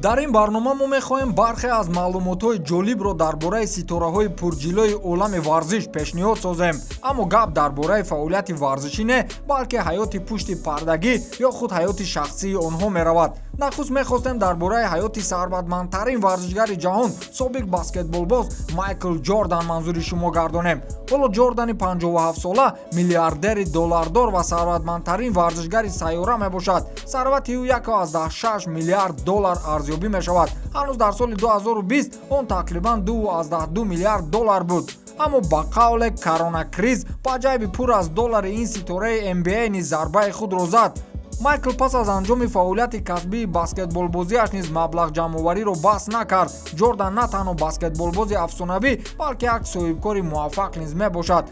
Дар ин барнома мо мехоҳем бархе аз маълумотҳои ҷолибро дар бораи ситораҳои пурҷилои олами варзиш пешниҳод созем. Аммо гап дар бораи фаъолияти варзишӣ не, балки ҳаёти пушти пардагӣ ё худ ҳаёти шахсии онҳо меравад. Нахуст мехостем дар бораи ҳаёти сарватмандтарин варзишгари ҷаҳон, собиқ баскетболбоз Майкл Ҷордан манзури шумо гардонем. Ҳоло Ҷордани 57-сола миллиардери доллардор ва сарватмандтарин варзишгари сайёра мебошад. Сарвати ӯ 1,6 миллиард доллар арзёбӣ мешавад. Ҳанӯз дар соли 2020 он тақрибан 2,2 миллиард доллар буд. Аммо ба қавле коронакриз ба ҷайби пур аз доллари ин ситораи NBA низ зарбаи худро зад. Майкл пас аз анҷоми фаъолияти касбии баскетболбозиаш низ маблағ ҷамъовариро бас накард. Ҷордан на танҳо баскетболбози афсонавӣ, балки як соҳибкори муваффақ низ мебошад.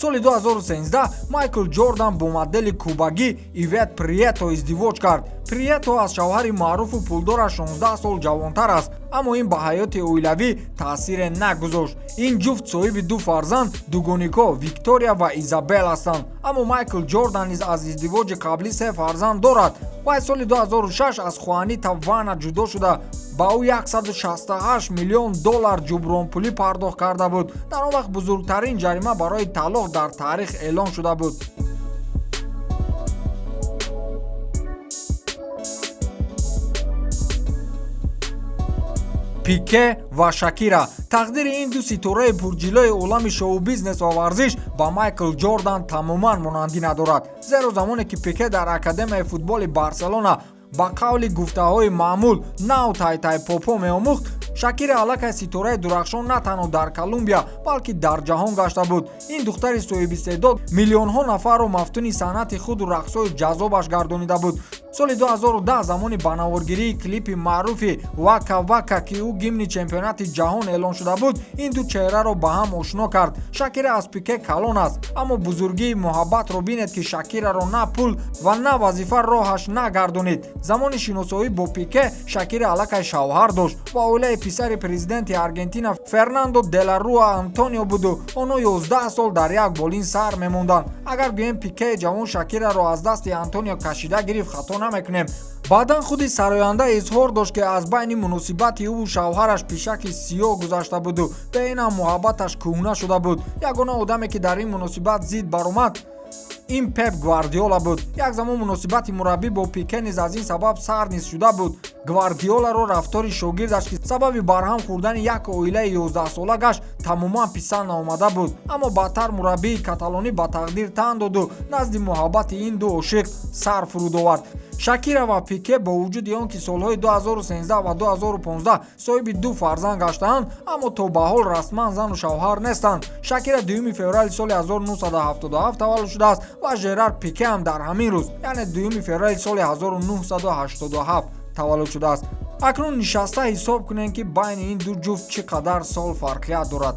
Соли 2013 Майкл Ҷордан бо модели кубагӣ Ивет Прието издивоҷ кард. Прието аз шавҳари маъруфу пулдораш 16 сол ҷавонтар аст, аммо ин ба ҳаёти оилавӣ таъсире нагузошт. Ин ҷуфт соҳиби ду фарзанд, дугонико Виктория ва Изабел ҳастанд. Аммо Майкл Ҷордан низ аз издивоҷи қаблӣ се фарзанд дорад. Вай соли 2006 аз Хуанита Вана ҷудо шуда, ба ӯ 168 миллион доллар ҷубронпулӣ пардохт карда буд. Дар он вақт бузургтарин ҷарима барои талоқ дар таърих эълон шуда буд. Пике ва Шакира. Тақдири ин ду ситораи пурҷилои олами шоу-бизнес ва варзиш ба Майкл Ҷордан тамоман монандӣ надорад, зеро замоне ки Пике дар академияи футболи Барселона, ба қавли гуфтаҳои маъмул, нав тай-тай попо меомӯхт, Шакира аллакай ситораи дурахшон на танҳо дар Колумбия, балки дар ҷаҳон гашта буд. Ин духтари соҳибистеъдод миллионҳо нафарро мафтуни санъати худу рақсҳои ҷаззобаш гардонида буд. Соли 2010, замони ба наворгирии клипи маъруфи «Вака Вака», ки ӯ гимни чемпионати ҷаҳон эълон шуда буд, ин ду чеҳраро ба ҳам ошно кард. Шакира аз Пике калон аст, аммо бузургии муҳаббатро бинед, ки Шакираро на пул ва на вазифа роҳаш нагардонид. Замони шиносоӣ бо Пике Шакира аллакай шавҳар дошт ва оилаи писари президенти Аргентина Фернандо Дела Руа Антонио буду онҳо 11 сол дар як болин сар мемонданд. Агар гӯем, Пикеи ҷавон Шакираро аз дасти Антонио кашида гирифт, хато намекунем. Баъдан худи сароянда изҳор дошт, ки аз байни муносибати ӯву шавҳараш пишаки сиёҳ гузашта буду бе ин ҳам муҳаббаташ кӯҳна шуда буд. Ягона одаме, ки дар ин муносибат зид баромад, ин Пеп Гвардиола буд. Як замон муносибати мураббӣ бо Пике низ аз ин сабаб сар низ шуда буд. Гвардиоларо рафтори шогирдаш, ки сабаби барҳам хӯрдани як оилаи 11сола гашт, тамоман писанд наомада буд. Аммо баъдтар мураббии каталонӣ ба тақдир тан доду назди муҳаббати ин ду ошиқ сар фуруд овард. Шакира ва Пике бо вуҷуди он ки солҳои 2013 ва 2015 соҳиби ду фарзанд гаштаанд, аммо то ба ҳол расман зану шавҳар нестанд. Шакира 2 феврали соли 1977 таваллуд шудааст ва Жерар Пике ҳам дар ҳамин рӯз, яъне 2 феврали соли 1987 таваллуд шудааст. Акнун нишаста ҳисоб кунем, ки байни ин ду ҷуфт чӣ қадар сол фарқият дорад.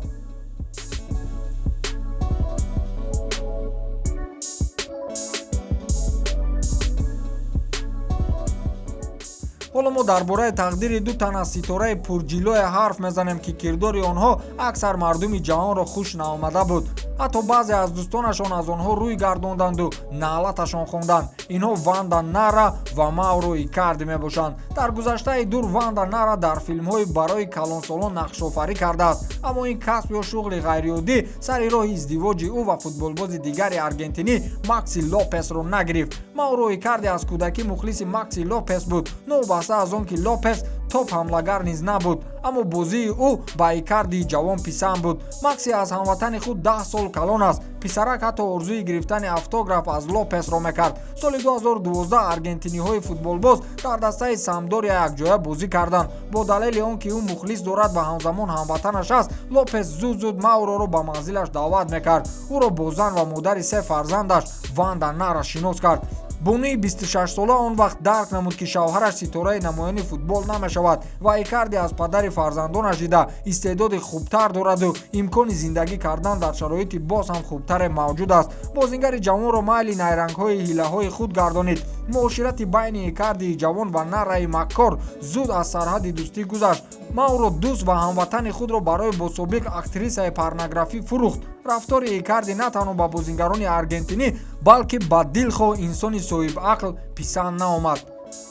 Ҳоло мо дар бораи тақдири ду тан аз ситораи пурҷилое ҳарф мезанем, ки кирдори онҳо аксар мардуми ҷаҳонро хуш наомада буд. Ҳатто баъзе аз дӯстонашон аз онҳо рӯй гардонданду наълаташон хонданд. Инҳо Ванда Нара ва Мауро Икарди мебошанд. Дар гузаштаи дур Ванда Нара дар филмҳои барои калонсолон нақшофарӣ кардааст, аммо ин касб ё шуғли ғайриоддӣ сари роҳи издивоҷи ӯ ва футболбози дигари аргентинӣ Макси Лопесро нагирифт. Мауро Икарди аз кӯдакӣ мухлиси Макси Лопес буд. Новобаста аз он ки Лопес топ ҳамлагар низ набуд, аммо бозии ӯ ба Икардии ҷавон писанд буд. Макси аз ҳамватани худ 10 сол калон аст. Писарак ҳатто орзуи гирифтани автограф аз Лопесро мекард. Соли 2012 аргентиниҳои футболбоз дар дастаи Самдория якҷоя бозӣ карданд. Бо далели он ки ӯ мухлис дорад ва ҳамзамон ҳамватанаш аст, Лопес зуд зуд Мауроро ба манзилаш даъват мекард. Ӯро бо зан ва модари се фарзандаш Ванда Нара шинос кард. Бонуи 26сола он вақт дарк намуд, ки шавҳараш ситораи намоёни футбол намешавад ва Икарди аз падари фарзандонаш дида истеъдоди хубтар дораду имкони зиндагӣ кардан дар шароити боз ҳам хубтаре мавҷуд аст. Бозингари ҷавонро майли найрангҳои ҳилаҳои худ гардонид. Муоширати байни Икардии ҷавон ва Нараи маккор зуд аз сарҳади дӯстӣ гузашт. Мауро дӯст ва ҳамватани худро барои бособиқ актрисаи порнографӣ фурӯхт. Рафтори Икарди на танҳо ба бозингарони аргентинӣ, балки ба дилхоҳ инсони соҳибақл писанд наомад.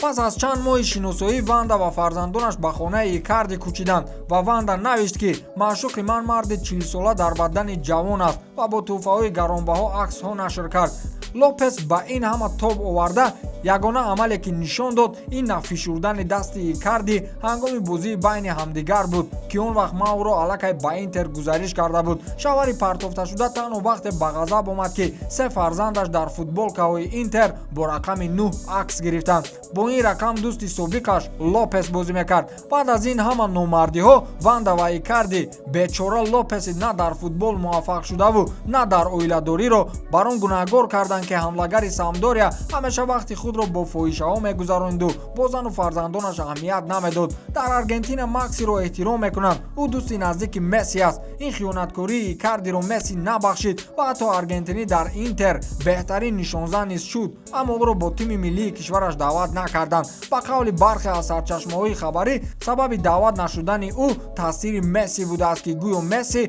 Пас аз чанд моҳи шиносоӣ Ванда ва фарзандонаш ба хонаи Икарди кӯчиданд ва Ванда навишт, ки маъшуқи ман марди 40-сола дар бадани ҷавон аст, ва бо тӯҳфаҳои гаронбаҳо аксҳо нашр кард. Лопес ба ин ҳама тоб оварда, ягона амале, ки нишон дод, ин нафишурдани дасти Икарди ҳангоми бозии байни ҳамдигар буд, ки он вақт Мауро аллакай ба Интер гузариш карда буд. Шавҳари партофташуда танҳо вақте ба ғазаб омад, ки се фарзандаш дар футболкаҳои Интер бо рақами 9 акс гирифтанд. Бо ин рақам дӯсти собиқаш Лопес бозӣ мекард. Баъд аз ин ҳама номардиҳо Ванда ва Икарди бечора Лопеси на дар футбол муваффақ шудаву на дар оиладориро бар он гунаҳгор карданд, ки ҳамлагари Самдория ҳамеша вақти худро бо фоҳишаҳо мегузаронду бо зану фарзандонаш аҳамият намедод. Дар Аргентина Максиро эҳтиром мекунанд, ӯ дӯсти наздики Месси аст. Ин хиёнаткории Икардиро Месси набахшид ва ҳатто аргентинӣ дар Интер беҳтарин нишонзан низ шуд, аммо ӯро бо тими миллии кишвараш даъват накарданд. Ба қавли бархе аз сарчашмаҳои хабарӣ, сабаби даъват нашудани ӯ таъсири Месси будааст, ки гӯё Месси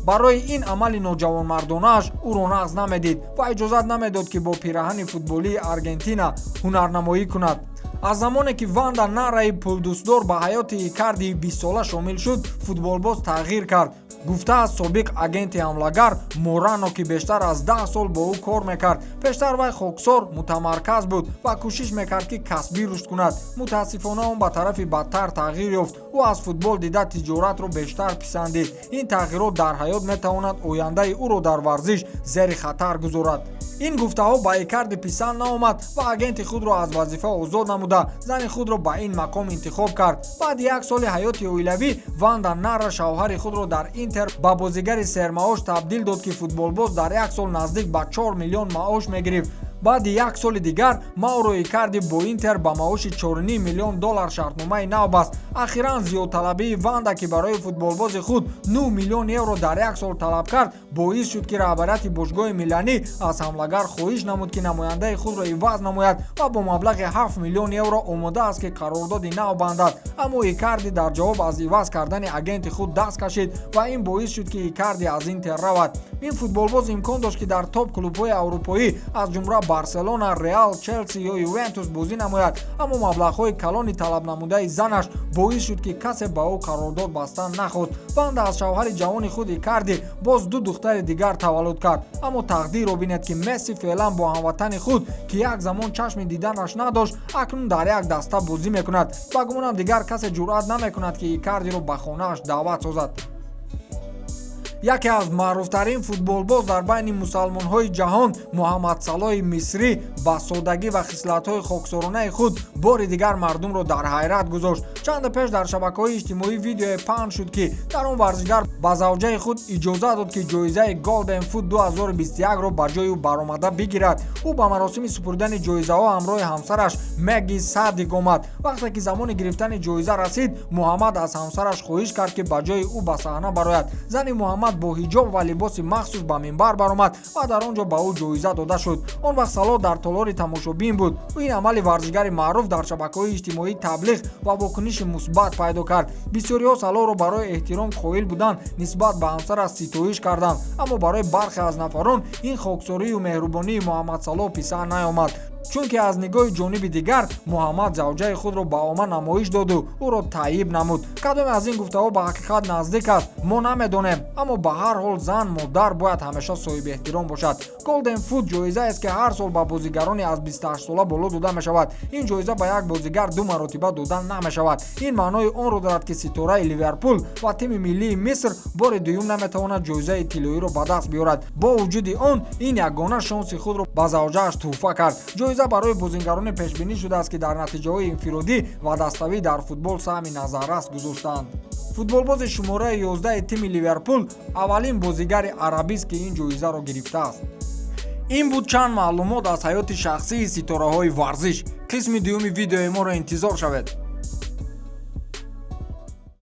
барои ин амали ноҷавонмардонааш ӯро нағз намедид ва иҷозат намедод, ки бо пираҳани футболии Аргентина ҳунарнамоӣ кунад. Аз замоне ки Ванда Нараи пулдӯстдор ба ҳаёти Икардии 20-сола шомил шуд, футболбоз тағйир кард, гуфтааст собиқ агенти ҳамлагар Морано, ки бештар аз 10 сол бо ӯ кор мекард. Пештар вай хоксор, мутамарказ буд ва кӯшиш мекард, ки касбӣ рушд кунад. Мутаассифона, он ба тарафи бадтар тағйир ёфт. Ӯ аз футбол дида тиҷоратро бештар писандид. Ин тағйирот дар ҳаёт метавонад ояндаи ӯро дар варзиш зери хатар гузорад. Ин гуфтаҳо ба Икарди писанд наомад ва агенти худро аз вазифа озод намуда, зани худро ба ин мақом интихоб кард. Баъди як соли ҳаёти оилавӣ Ванда Нара шавҳари худро дар Интер ба бозигари сермаош табдил дод, ки футболбоз дар як сол наздик ба 4 миллион маош мегирифт. Баъди як соли дигар Мауро Икарди бо Интер ба маоши 4,5 миллион доллар шартномаи нав баст. Ахиран зиёдталабии Ванда, ки барои футболбози худ 9 миллион евро дар як сол талаб кард, боис шуд, ки раҳбарияти бошгоҳи миланӣ аз ҳамлагар хоҳиш намуд, ки намояндаи худро иваз намояд ва бо маблағи 7 миллион евро омода аст, ки қарордоди нав бандад. Аммо Икарди дар ҷавоб аз иваз кардани агенти худ даст кашид ва ин боис шуд, ки Икарди аз Интер равад. Ин футболбоз имкон дошт, ки дар топ клубҳои аврупоӣ, аз ҷумла Барселона, Реал, Челси ё Ювентус бозӣ намояд, аммо маблағҳои калони талабнамудаи занаш боис шуд, ки касе ба ӯ қарордод бастан нахост. Ванда аз шавҳари ҷавони худ Икарди боз ду духтари дигар таваллуд кард. Аммо тақдирро бинед, ки Месси феълан бо ҳамватани худ, ки як замон чашми диданаш надошт, акнун дар як даста бозӣ мекунад. Ба гумонам, дигар касе ҷуръат намекунад, ки Икардиро ба хонааш даъват созад. Яке аз маъруфтарин футболбоз дар байни мусалмонҳои ҷаҳон, Муҳаммад Салоҳи мисрӣ, ба содагӣ ва хислатҳои хоксоронаи худ бори дигар мардумро дар ҳайрат гузошт. Чанде пеш дар шабакаҳои иҷтимоӣ видеое паҳн шуд, ки дар он варзишгар ба завҷаи худ иҷоза дод, ки ҷоизаи Golden Foot 2021-ро ба ҷои ӯ баромада бигирад. Ӯ ба маросими супурдани ҷоизаҳо ҳамроҳи ҳамсараш Мегги Садик омад. Вақте ки замони гирифтани ҷоиза расид, Муҳаммад аз ҳамсараш хоҳиш кард, ки ба ҷои ӯ ба саҳна барояд. Зани Муҳаммад бо ҳиҷоб ва либоси махсус ба минбар баромад ва дар он ҷо ба ӯ ҷоиза дода шуд. Он вақт Салоҳ дар толори тамошобин буд. Ин амали варзишгари маъруф дар шабакаҳои иҷтимоӣ таблиғ ва вокуниши мусбат пайдо кард. Бисёриҳо Салоҳро барои эҳтиром қоил будан нисбат ба ҳамсараш ситоиш карданд, аммо барои бархе аз нафарон ин хоксорию меҳрубонии Муҳаммад Салоҳ писанд наомад, чунки аз нигоҳи ҷониби дигар Муҳаммад завҷаи худро ба омма намоиш доду ӯро таъйиб намуд. Кадоме аз ин гуфтаҳо ба ҳақиқат наздик аст, мо намедонем, аммо ба ҳар ҳол зан, модар бояд ҳамеша соҳиби эҳтиром бошад. Golden Foot ҷоизаест, ки ҳар сол ба бозигарони аз 28 сола боло дода мешавад. Ин ҷоиза ба як бозигар ду маротиба дода намешавад. Ин маънои онро дорад, ки ситораи Ливерпул ва тими миллии Миср бори дуюм наметавонад ҷоизаи тиллоиро ба даст биёрад. Бо вуҷуди он, ин ягона шонси худро ба завҷааш тӯҳфа кард. Ҷоиза барои бозигароне пешбинӣ шудааст, ки дар натиҷаҳои инфиродӣ ва даставӣ дар футбол саҳми назаррас гузоштаанд. Футболбози шумораи 11 тими Ливерпул аввалин бозигари арабист, ки ин ҷоизаро гирифтааст. Ин буд чанд маълумот аз ҳаёти шахсии ситораҳои варзиш. Қисми дуюми видеои моро интизор шавед.